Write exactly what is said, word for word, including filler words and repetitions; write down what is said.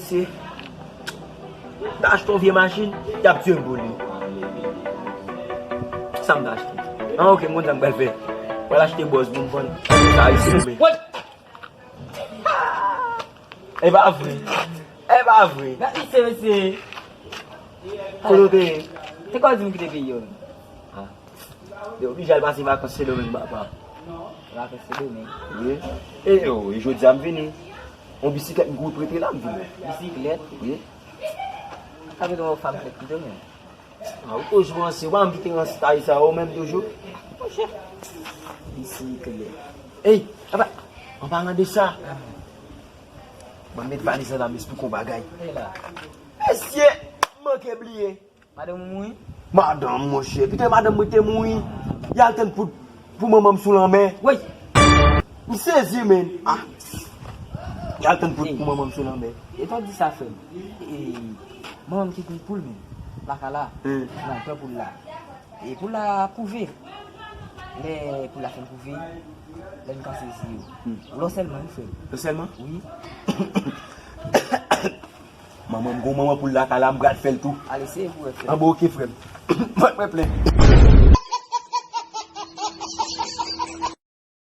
Se, m ta achte yon vye machin, y ap tiye m pou li. Sa m ta achte? An, oke, m konn sa m pral fè. M pral achte bòz pou m vann. Sa isi men. What? E pa vre. E pa vre. Gad misye, mesye. Kote w te ye? Se kòman di m kite peyi yo menm? Ah. Yo oblije al pase vakans Sendomeng, papa. Vakans Sendomeng? Wi. E yo, e jodi a m vini. Yon bisiklèt m kouri prete la, m vini. Bisiklèt? Wi. Sa vle di yon fanm tèt pito menm. Ah, ou toujou ranse, ou pa janm kite rans tay sa, ou menm toujou. Monchè. Bisiklèt. Ey, apa, an palan de sa, ban m met valiz lan la, m esplike w bagay. Mesye, m manke bliye. Madanm ou mouri? Madanm, monchè, kite madanm mwen te mouri. Y al tann poud pou manman m sou lanmè. Woy! M sezi, men. Ah. Y al tann poud pou manman m sou lanmè. E tan di sa, frè m. E, manman m te gen poul, men. Lakay la. Nan pran poul la. E poul la kouve. Lè poul la fin kouve, lè n ka sezi yo. Lò sèlman, wi, frè m. Lò sèlman? Wi. Manman m gon manman poul lakay la, m pral fè l tou. Ale, seye pou wè, frè m. An bon, oke, frè m. Fòk mwen plen.